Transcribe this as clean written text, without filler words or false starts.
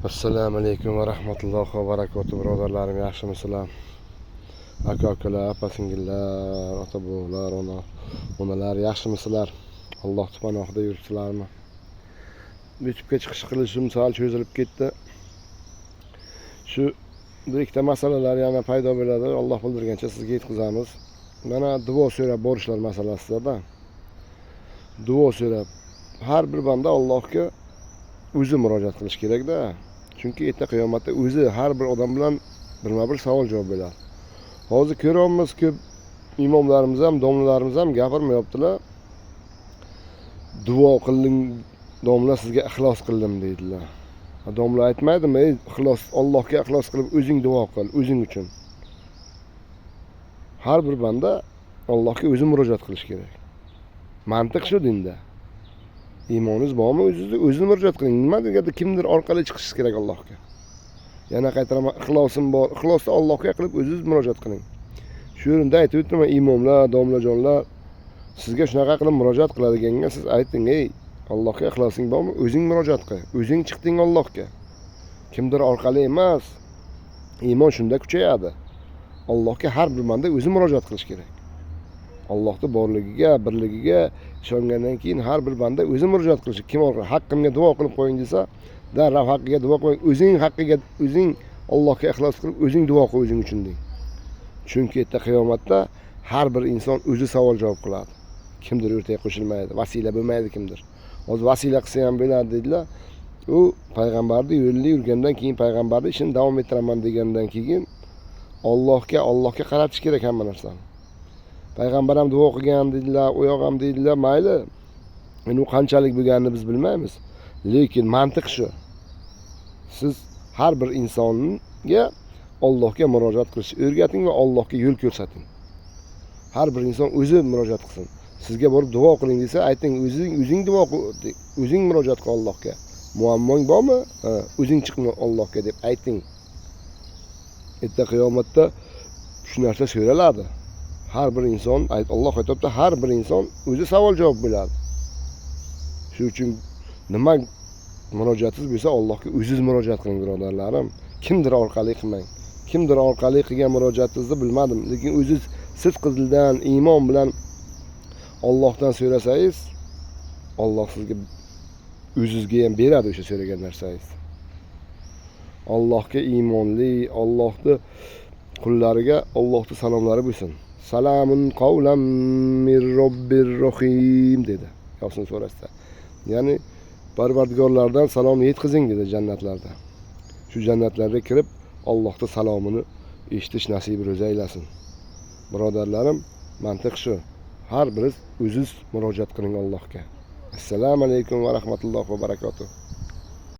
Assalomu alaykum va rahmatullohi va barakatuh, birodarlarim, yaxshimisizlar? Aka ukalar, opa singillar, ota bobolar, ona onalar, yaxshimisizlar? Alloh panohida yuribsizlarmi? YouTube'ga chiqish qilishim sal cho'zilib ketdi. Shu bir ikkita masalalar yana paydo bo'ladi. Alloh bildirgancha sizga yetkazamiz. Mana duo so'rab borishlar masalasida. Duo so'rab har bir banda Allohga o'zi murojaat qilish kerakda. Chunki erta qiyomatda o'zi har bir odam bilan birma-bir savol javob bo'ladi. Hozir ko'ryapmiz, ko'p imomlarimiz ham, domlalarimiz ham gapirmayaptilar. Duo qildim, domla sizga ixlos qildim deydilar. Domla aytmaydimi, ey ixlos, Allohga ixlos qilib o'zing duo qil, o'zing uchun. Har bir banda Allohga o'zi murojaat qilish kerak. Mantiq shu dinda. Iymoningiz bormi, o'zingizni o'zingiz murojaat qiling. Nima deganda kimdir orqali chiqishingiz kerak Allohga. Yana qaytaraman, ixlosim bor, ixlosni Allohga qilib o'zingiz murojaat qiling. Shu o'rinda aytib o'tiraman, imomlar, domlajonlar sizga shunaqa qilib murojaat qiladiganga siz ayting, ey Allohga ixlosing bormi, o'zing murojaat qil. O'zing chiqding Allohga. Kimdir orqali emas. Iymon shunda kuchayadi. Allohga har bir banda o'zi murojaat qilish kerak. Allohning borligiga, birligiga ishongandan keyin har bir banda o'zi murojaat qilishi, kim orqali haqqimga duo qilib qo'ying desa, darrov haqqiga duo qo'ying, o'zing haqqiga, o'zing Allohga ixlos qilib, o'zing duo qil o'zing uchun deng. Chunki erta qiyomatda har bir inson o'zi savol javob qiladi. Kimdir o'rtaga qo'shilmaydi, vasila bo'lmaydi kimdir. Hozir vasila qilsa ham bo'ladi dedilar. U payg'ambarning yo'lida yurgandan keyin, payg'ambarning ishini davom ettiraman degandan keyin Allohga qaratish kerak hamma narsani. Payg'ambar ham duo qilgan dedilar, u yoq ham dedilar, mayli. Endi u qanchalik bo'lganini biz bilmaymiz. Lekin mantiq shu. Siz har bir insonga Allohga murojaat qilishni o'rgating va Allohga yo'l ko'rsating. Har bir inson o'zi murojaat qilsin. Sizga borib duo qiling desa, ayting, o'zing duo qil, o'zing murojaat qil Allohga. Muammoing bormi? Ha, o'zing chiqma Allohga deb ayting. Erta qiyomatda shu narsa so'raladi. Har bir inson, Alloh aytibdi, har bir inson o'zi savol javob bo'ladi. Shu uchun nima murojaatingiz bo'lsa, Allohga o'zingiz murojaat qiling, birodarlarim. Kimdir orqali qilmang. Kimdir orqali qilgan murojaatingizni bilmadim, lekin o'zingiz sidqi dildan, iymon bilan Allohdan so'rasangiz, Alloh sizga o'zingizga ham beradi o'sha so'ragan narsangizni. Allohga iymonli, Allohning qullariga Allohning salomlari bo'lsin. Salamun qavlan mir robbir rohim dedi Yosin surasida. Ya'ni Parvardigorlardan salom yetkazing dedi jannatlarda. Shu jannatlarga kirib Allohning salomini eshitish nasib ro'za aylasin. Birodarlarim, mantiq shu. Har biriz o'zingiz murojaat qiling Allohga. Assalomu alaykum va rahmatullohi va barakatuh.